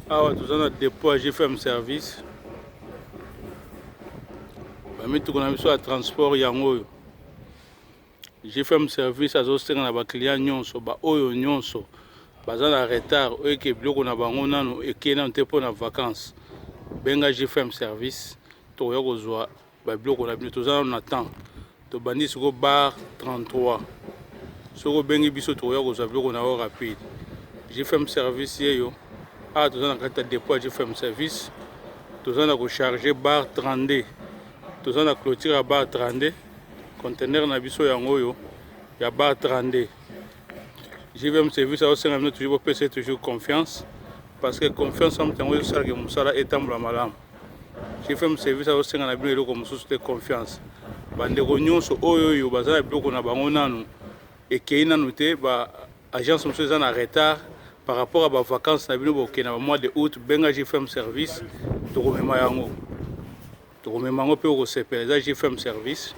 Awa toza na depot ya GFM service, bamituka na biso ya transport yango oyo. GFM service azosenga na baclient nyonso, baoyo nyonso baza na retard, oyo eke biloko na bango nanu ekei nanu te mpo na vacances, benga GFM service, tokoya kozwa babiloko na bino. Toza nanu na temps, tobandi sikoyo bar 33. Soki obengi biso, tokoya kozwa biloko na yo rapide. GFM service yeyo awa, toza na kati ya depot ya GFM service, toza na kocharge bar 32, toza na clôture ya bar 32. Conteneur na biso yango oyo ya bar 32. GVM service azosenga bino toujours bopesa toujours confiance, parce que confiance ya moto yango ezosalaka mosala etambola malamu. GFM service azosenga na bino eloko mosusu te, confiance. Bandeko nyonso oyo oyo baza na biloko na bango nanu ekei nanu te, ba agence mosusu eza na retard par rapport à bavacances na bino, bokende na bamois de août, benga GFM service, tokomema yango, tokomema yango mpe okosepela. Eza GFM service.